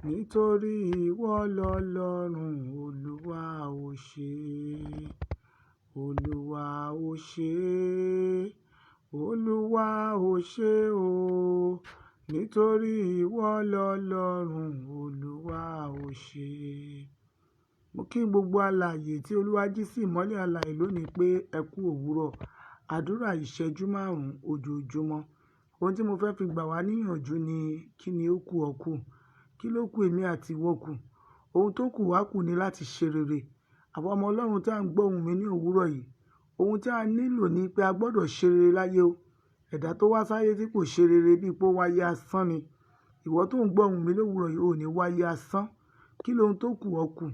Nítorí ìwọ lọlọ́run, Olúwa ò ṣe, Olúwa ò ṣe, Olúwa ò ṣe o. Nítorí ìwọ lọlọ́run, Olúwa ò ṣe. Mo kí gbogbo alààyè tí Olúwa jí sí ìmọ́lẹ̀ alààyè lónìí pé ẹ kú òwúrọ̀. Àdúrà ìṣẹ́jú márùn-ún ojoojúmọ́. Ohun tí mo fẹ́ fi gbà wá níyànjú ni kí ni ó kù ọ́ kù? Kí ló kù èmi àti ìwọ kù? Ohun tó kù wá kù ni láti ṣe rere. Àwa ọmọ Ọlọ́run tí à ń gbọ́ ohùn mi ní òwúrọ̀ yìí, ohun tí a nílò ni pé a gbọdọ̀ ṣe rere láyé o. Ẹ̀dá tó wá sáyé tí kò ṣe rere bíi pé ó wáyé asán ni. Ìwọ tó ń gbọ́ ohùn mi lówurọ̀ yìí ò ní wáyé asán. Kí lohun tó kù ọ́ kù?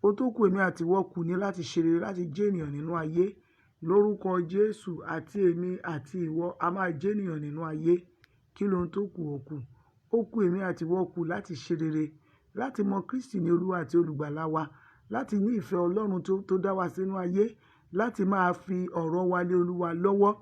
Ohun tó kù èmi àti ìwọ kù ni láti ṣe rere, láti jẹ́ ènìyàn nínú ayé. Lórúkọ Jésù àti èmi àti ìwọ, a máa jẹ́ ènìyàn nínú ayé. Kí lohun tó kù ọ́ kù? Ó kù èmi àti ìwọ kù láti ṣe rere, láti mọ Kristi ní Olúwa àti olùgbàlà wa, láti ní ìfẹ́ Ọlọ́run tó dá wa sínú ayé, láti máa fi ọ̀rọ̀ wa lé Olúwa lọ́wọ́.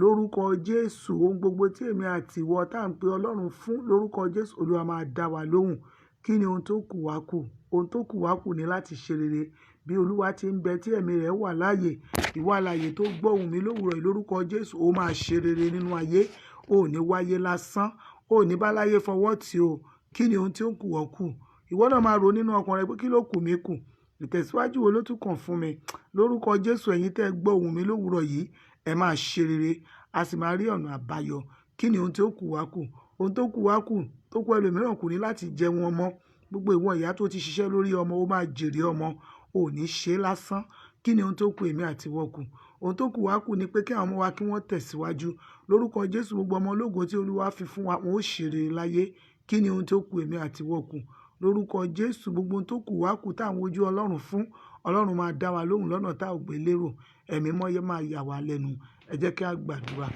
Lórúkọ Jésù, ohun gbogbo tí èmi àti ìwọ tá ń pe Ọlọ́run fún lórúkọ Jésù, Olúwa máa dá wa lóhùn. Kí ni ohun tó kù wá kù? Ohun tó kù wá kù ni láti ṣe rere. Bí Olúwa ti ń bẹ tí ẹ̀mí rẹ̀ wà láàyè, ìwọ alààyè tó gbọ́ ohùn mi lówurọ̀ yìí lórúkọ Jésù, ó máa ṣe rere nínú ayé. O ò ní wáyé lásán, o ò ní bá láyé fọwọ́ tì o. Kí ni ohun tí ó kù ọ́ kù? Ìwọ náà máa rò nínú ọkàn rẹ pé kí ló kù mí kù? Ìtẹ̀síwájú wo ló tún kàn fún mi? Lórúkọ Jésù, ẹ̀yin tẹ́ gbọ́ ohùn mi lówurọ̀ yìí, ẹ máa ṣe rere, a sì máa rí ọ̀nà àbáyọ. Kí ni ohun tí ó kù wá kù? Ohun tó kù wá kù, tó kù ẹlòmíràn kù ní láti jẹun ọmọ. Gbogbo ìwọ ìyá tó ti ṣiṣẹ́ lórí ọmọ, ó máa jèrè ọmọ, ò ní ṣe lásán. Kí ni ohun tó kù èmi àti ìwọ kù? Ohun tó kù wá kù ni pé kí àwọn ọmọ wa kí wọ́n tẹ̀síwájú. Lórúkọ Jésù, gbogbo ọmọ ológo tí Olúwa fi fún wa, wọn ó ṣe rere láyé. Kí ni ohun tó kù èmi àti ìwọ kù? Lórúkọ Jésù, gbogbo ohun tó kù wá kù tá ń wojú Ọlọ́run fún, Ọlọ́run máa dá wa lóhùn lọ́nà tá ò gbé lérò. Ẹ̀mí mọ́ yẹ máa yà wá lẹ́nu. Ẹ jẹ́ kí a gbàdúrà.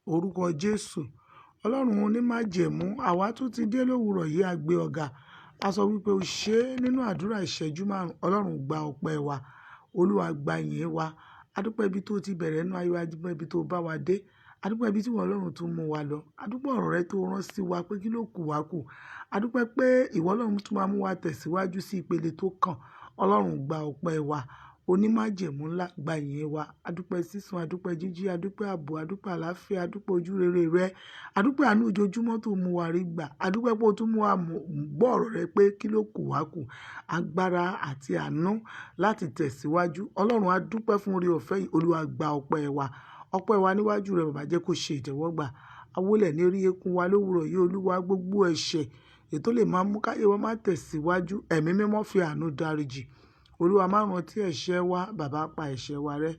Orúkọ Jésù, Ọlọ́run onímájẹ̀mú, àwa tún ti dé lówurọ̀ yìí, a gbé ọ̀gá. A sọ wípé o ṣe é nínú àdúrà ìṣẹ́jú márùn-ún. Ọlọ́run gba ọpẹ́ wa. Olúwa gba ìyìn wa. A dúpẹ́ ibi tó ti bẹ̀rẹ̀ nínú ayé wa, a dúpẹ́ ibi tó bá wa dé. A dúpẹ́ ibi tí ìwọ Ọlọ́run tún mú wa lọ. A dúpẹ́ ọ̀rọ̀ rẹ tó rán sí wa pé kí ló kù wá kù. A dúpẹ́ pé ìwọ Ọlọ́run tún máa mú wa tẹ̀síwájú sí ìpele tó kàn. Ọlọ́run gba ọpẹ́ wa. Onímájẹ̀mú ńlá, gba ìyìn wa. A dúpẹ́ sísun, a dúpẹ́ jíjí, a dúpẹ́ ààbò, a dúpẹ́ àlàáfíà, a dúpẹ́ ojúrere rẹ. A dúpẹ́ àánú ojoojúmọ́ tó mú wa rí gbà. A dúpẹ́ pé o tún mú wa gbọ́ ọ̀rọ̀ rẹ pé kí ló kù wá kù. Agbára àti àánú láti tẹ̀síwájú. Ọlọ́run, a dúpẹ́ fún oore ọ̀fẹ́ yìí. Olúwa gba ọpẹ́ wa. Ọpẹ́ wa níwájú rẹ, bàbá, jẹ́ kó ṣe ìtẹ́wọ́gbà. A wólẹ̀ ní orí eékún wa lówurọ̀ yìí, Olúwa, gbogbo ẹ̀ṣẹ̀ èyí tó lè máa mú káyé wa máa tẹ̀síwájú. Ẹ̀mí mímọ́ fi àánú dáríjì. Olúwa, má rántí ẹ̀ṣẹ̀ wa, bàbá, pa ẹ̀ṣẹ̀ wa rẹ́.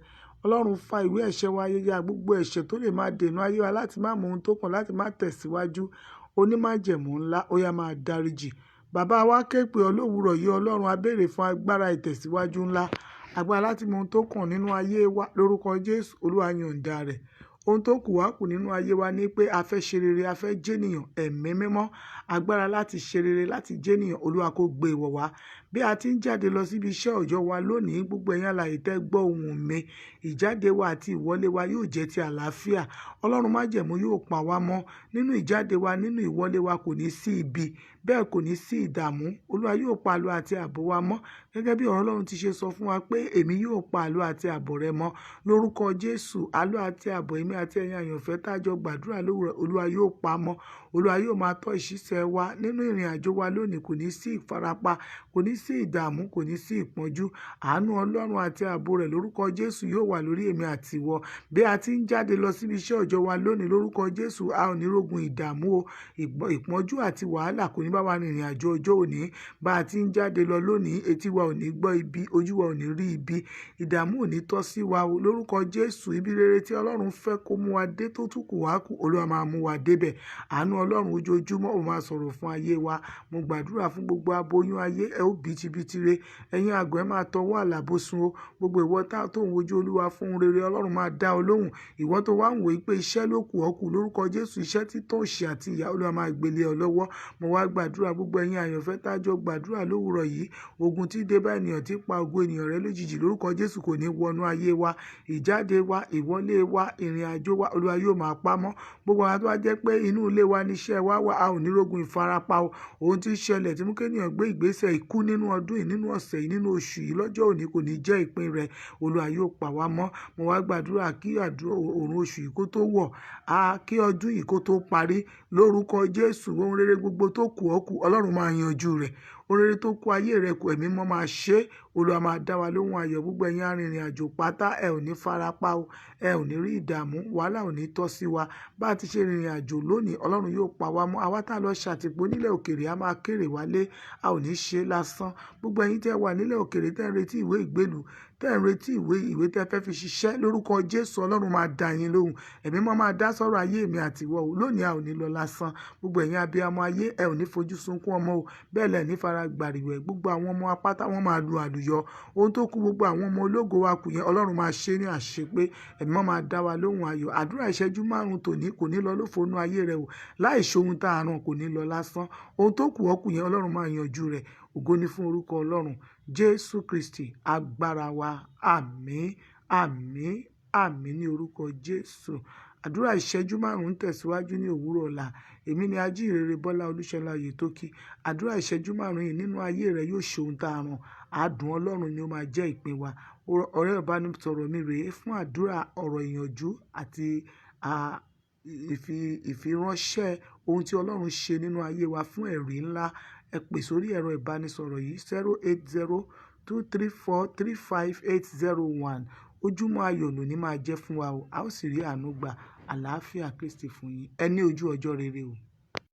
Ọlọ́run, fa ìwé ẹ̀ṣẹ̀ wa yéyá, gbogbo ẹ̀ṣẹ̀ tó lè máa dènà ayé wa láti má mọ ohun tó kàn, láti má tẹ̀síwájú. Onímájẹ̀mú ńlá, ó yá máa dáríjì. Bàbá wa ké pè ọ́ lówurọ̀ yìí, Ọlọ́run, a béèrè fún agbára ìtẹ̀síwájú ńlá. Agbára láti mọ ohun tó kàn nínú ayé wa. Lórúkọ Jésù, Olúwa yọ̀ǹda rẹ̀. Ohun tó kù wá kù nínú ayé wa ni pé a fẹ́ ṣe rere, a fẹ́ jẹ́nìyàn. Ẹ̀mí mímọ́, agbára láti ṣe rere, láti jẹ́nìyàn, Olúwa kó gbé wọ̀ wá. Bí a ti ń jáde lọ síbi iṣẹ́ òòjọ́ wa lónìí, gbogbo ẹ̀yin alààyè tẹ́ gbọ́ ohùn mi, ìjáde wa àti ìwọlé wa yóò jẹ́ ti àlàáfíà. Ọlọ́run májẹ̀mú yóò pa wá mọ́. Nínú ìjáde wa, nínú ìwọlé wa kò ní sí ibi, bẹ́ẹ̀ kò ní sí ìdààmú. Olúwa yóò pa àlọ́ àti ààbò wa mọ́. Gẹ́gẹ́ bí ọ̀rọ̀ Ọlọ́run ti ṣe sọ fún wa pé èmi yóò pa àlọ́ àti ààbò rẹ mọ́. Lórúkọ Jésù, àlọ́ àti ààbò èmi àti ẹ̀yin àyànfẹ́ tá jọ gbàdúrà lówurọ̀, Olúwa yóò pa mọ́. Olúwa yóò máa tọ́ ìṣísẹ̀ wa nínú ìrìn àjò wa lónìí. Kò ní sí ìfarapa, kò ní sí ìdààmú, kò ní sí ìpọ́njú. Àánú Ọlọ́run àti ààbò rẹ̀ lórúkọ Jésù yóò wà lórí èmi àti ìwọ. Bí a ti ń jáde lọ síbi iṣẹ́ òòjọ́ wa lónìí lórúkọ Jésù, a ò ní rógun ìdààmú o. Ìpọ́njú àti wàhálà kò ní bá wa rìnrìn àjò ọjọ́ òní. Bá a ti ń jáde lọ lónìí, etí wa ò ní gbọ́ ibi, ojú wa ò ní rí ibi, ìdààmú ò ní tọ́ sí wa o. Lórúkọ Jésù, ibi rere tí Ọlọ́run fẹ́ kó mú wa dé tó tún kù wá kù, Olúwa máa mú wa débẹ̀. Àánú Ọlọ́run ojoojúmọ́ ó máa sọ̀rọ̀ fún ayé wa. Mo gbàdúrà fún gbogbo aboyún ayé, ẹ ó bí tibitire. Ẹ̀yin àgàn, ẹ máa tọwọ́ àlàbòsùn o. Gbogbo ìwọ tó ń wojú Olúwa fún ohun rere, Ọlọ́run máa dá ọ lóhùn. Ìwọ tó wá ń wò pé iṣẹ́ ló kù ọ́ kù lórúkọ Jésù, iṣẹ́ títọ́ òṣì àti ìyà, Olúwa máa gbé lé ọ lọ́wọ́. Mo wá gbàdúrà gbogbo ẹ̀yin àyànfẹ́ tá jọ gbàdúrà lówurọ̀ yìí, ogun tí dé bá ènìyàn tí pa ògo ènìyàn rẹ lójijì lórúkọ Jésù kò ní wọnú ayé wa. Ìjáde wa, ìwọlé wa, ìrìn ìrìn àjò wa, Olúwa yóò máa pamọ́. Gbogbo àwọn tó bá jẹ́ pé inú ilé wa ní iṣẹ́ wa wà, a ò ní rógun ìfarapa o. Ohun tí ń ṣẹlẹ̀ tí mú kí ènìyàn gbé ìgbésẹ̀ ikú nínú ọdún yìí, nínú ọ̀sẹ̀ yìí, nínú oṣù yìí, lọ́jọ́ òní kò ní jẹ́ ìpín rẹ̀. Olúwa yóò pa wá mọ́. Mo wá gbàdúrà kí àdúrà òrùn oṣù yìí kó tó wọ̀, a kí ọdún yìí kó tó parí. Lórúkọ Jésù, ohun rere gbogbo tó kù ọ́ kù, Ọlọ́run máa yanjú rẹ̀. Ohun rere tó kù ayé rẹ kù, ẹ̀mí mọ́ máa ṣe. Olúwa máa dá wa lóhùn ayọ̀. Gbogbo ẹ̀yin arìnrìn àjò pátá, ẹ ò ní farapa o, ẹ ò ní rí ìdààmú, wàhálà ò ní tọ́ sí wa. Bá ti ṣe rìnrìn àjò lónìí, Ọlọ́run yóò pa wá mọ́. Àwa tá lọ ṣàtìpó nílẹ̀ òkèèrè, a máa kéré wálé, a ò ní ṣe lásán. Gbogbo ẹ̀yin tẹ́ wà nílẹ̀ òkèèrè, tẹ́ ń retí ìwé ìgbélú, tẹ́ ń retí ìwé tẹ́ fẹ́ fi ṣiṣẹ́, lórúkọ Jésù, Ọlọ́run máa dá yín lóhùn. Ẹ̀mí mọ́ máa dá sọ́rọ̀ ayé mi àti ìwọ o. Lónìí a ò ní lọ lásán. Gbogbo ẹ̀yin abiyamọ ayé, ẹ ò ní fojú sunkún ọmọ o. Bẹ́ẹ̀ lẹ ní fara gbàrìwẹ̀. Gbogbo àwọn ọmọ apáta wọn máa lu àlùyọ. Ohun tó kù gbogbo àwọn ọmọ ológo wa kù yẹn, Ọlọ́run máa ṣe ní àṣepé. Ẹ̀mí mọ́ máa dá wa lóhùn ayọ̀. Àdúrà ìṣẹ́jú márùn-ún tòní kò ní lọ lófo nú ayé rẹ o. Láì ṣe ohun tá a rán kò ní lọ lásán. Ohun tó kù ọ́ kù yẹn, Ọlọ́run máa yanjú rẹ̀. Ògo ni fún orúkọ Ọlọ́run. Jésù Kristi, agbára wa. Àmín, àmín, àmín ní orúkọ Jésù. Àdúrà ìṣẹ́jú márùn-ún tẹ̀síwájú ní òwúrọ̀ ọ̀la. Èmi ni ajíhìnrere Bọ́lá Olúṣọlá Oyètókì. Àdúrà ìṣẹ́jú márùn-ún yìí nínú ayé rẹ yóò ṣe ohun tá a rán. Àdùn Ọlọ́run ni ó máa jẹ́ ìpín wa. Ọ̀rẹ́ ìbánisọ̀rọ̀ mi rèé fún àdúrà, ọ̀rọ̀ ìyànjú àti ìfiránṣẹ́ ohun tí Ọlọ́run ṣe nínú ayé wa fún ẹ̀rí ńlá. Ẹ pè sórí ẹ̀rọ ìbánisọ̀rọ̀ yìí 08023435801. Ojúmọ́ ayọ̀ lòní máa jẹ́ fún wa o. A ó sì rí àánú gbà. Àlàáfíà Kristi fún yín. Ẹ ní ojú ọjọ́ rere o.